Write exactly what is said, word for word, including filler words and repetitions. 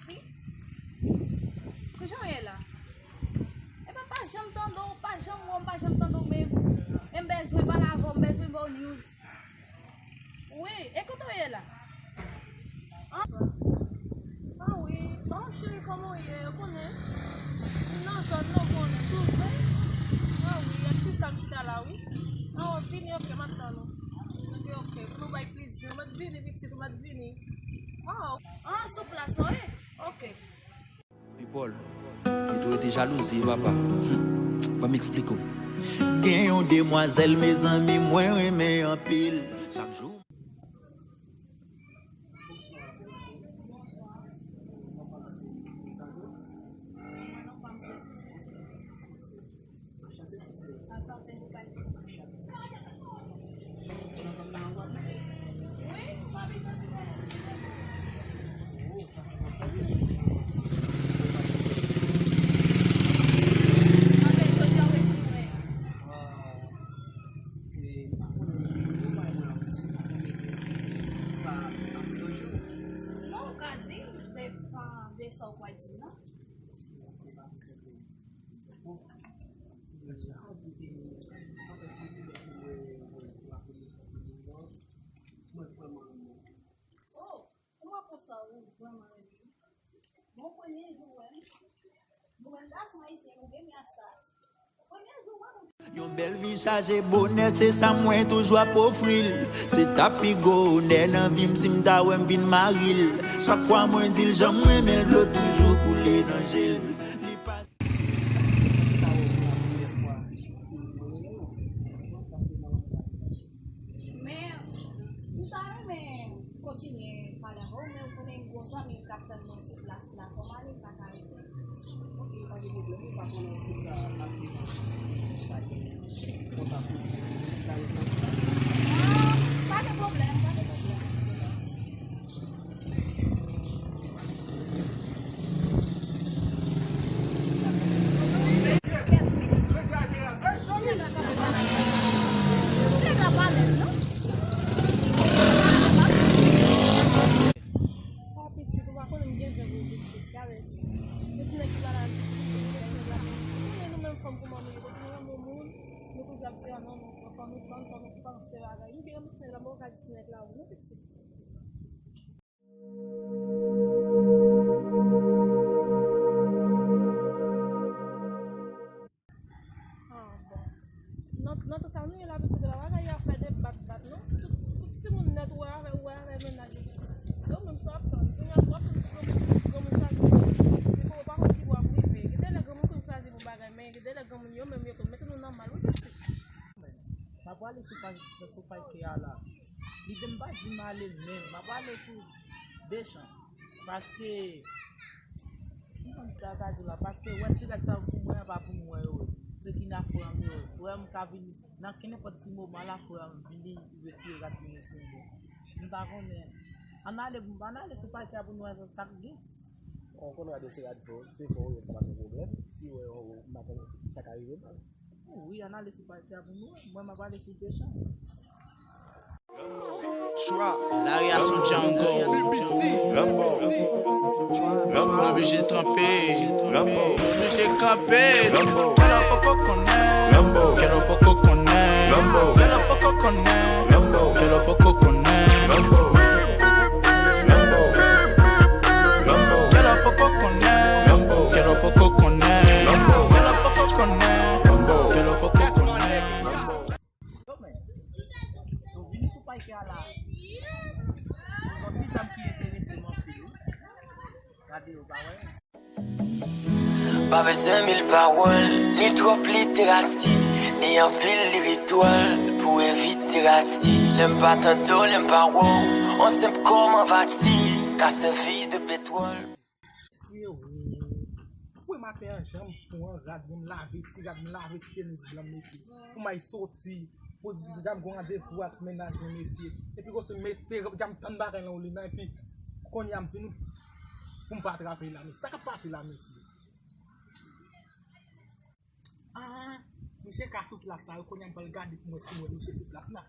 Si? Kijan w ye la? Ebyen, m pa janm tande w, pa janm wè w, m pa janm tande w menm. E m bezwen pale avè w, m bezwen ba w news. Wi, e kote w ye la? An? Ah wi, oh cheri, kòman w ye? Ou konnen? M nan zòn nan, ou konnen, sou zen. Ah wi, ak sista m chita la, wi. Ah, w ap vini, ok, m ap tann ou. Ok, ok, pou nou bay plezi, ou mèt vini, pitit, ou mèt vini. Ah, ah, sou plas la, wi? Ok. People, li tou rete jalouzi, papa. Hmm. Ban m eksplike w. Gen yon demwazèl, mezanmi, mwen renmen anpil. Chak jou. Non, ou ka di, depann de sa ou pral di, non? Oh, ou wè konsa, ou vrèman renmen. Bon, premye jou, wè. Nou menm gason ayisyen, nou renmen sa. Premye jou, wè, nou Yon bèl vi chaje bonè, se sa mwen toujou ap ofri l. Se ta pi gwo onè nan vi m si m ta wè m vin mari l. Chak fwa mwen di l jan m renmen l, dlo toujou koule nan je l. Li pa Men, m ta renmen kontinye pale avè w, men ou konnen gwo zanmi m k ap tann mwen sou plas la, kòman li pa ka rete? Ok, pa gen pwoblèm, ou pa konnen èske sa ap depann si pa gen kontak ou, si ta rete an kontak? Ah, pa gen pwoblèm, pa gen pwoblèm. Ah, pitit, ou pa konnen m gen zen pou pitit, gade. Pitit nèg ki pa la, pitit nèg la. Ou konnen nou menm fanm kòman nou ye, kote nou renmen moun, nou toujou ap di, ah non, non, fò nou tann, fò nou panse bagay. Nou gen yon pitit nèg la, mwen ka di nèg la, wi, pitit. Ah, bon. Nan, nan tan sa, nou gen labitid la, bagay yo ap fè de bat, bat, non? Tout, tout timoun nèt ou wè avè, ou wè avè mennaj yo. Yo menm sa w ap tann. Kounye a, w ap tann granmoun, granmoun chwazi pou ou. Depi w pa konn ki bò w ap rive. Gen de lè granmoun konn chwazi pou bagay, men gen de lè granmoun yo menm yo konn mete nou nan mal, wi, pitit. M ap prale sou paj, sou paj ke a la. Lide m pa di m ale menm. M ap prale sou de chans. Paske, kijan m ta ka di la? Paske wè ti rad sa yo sou mwen an pa pou m wè yo. Se ki nan frè m yo. Frè m ka vin nan kenenpòt ti moman la, frè m vini retire rad mwen yo sou mwen. M pa konnen. Ann ale, ann ale sou paj ke a pou n wè sa k gen. Ou konn rad yo se rad fò, se fò ou ye, sa pa gen pwoblèm. Si w wè, ou, m pa konnen sa ka rive m. Wi, ann ale sou paj ke a pou n wè. Mwen, m ap ale sou de chans. Lari a se yon jungle. Rambo. Rambo. Nou oblije tranpe. Rambo. Nou oblije kanpe. Rambo. Kèlè poko konnen. Rambo. Kèlè poko konnen. Rambo. Kèlè poko konnen. Rambo. Kèlè poko konnen. Rambo. Rambo. Rambo. Kèlè poko konnen. Rambo. Kèlè poko konnen. Rambo. Kèlè poko konnen. Rambo. Kèlè poko konnen. Yo, men, yo vini sou pay ke a la. Yon ti dam ki enterese m anpil, wi. Gade yo, pa wè. Pa bezwen mil pawòl, ni twòp literati, ni anpil lirik dwòl pou evite rati. Lè m pa tande w, lè m pa wè w, on senp kòm anvati ka sèvi de petwòl. Freo, freo, maten an, jan m pran rad mwen, m lave ti rad, m lave ti tenis blan m mete. Pou m al soti, pou di dam gon randevou ak mennaj mwen, mesye. Epi gon se mete, jan m tann bagay lan ou li nan, epi kounye a m vin pou m pa atrape la, mesye. Sa k ap pase la, mesye? Ah, misye ka sou plas la, kounye a m pral gade pou mwen si mwen misye sou plas la.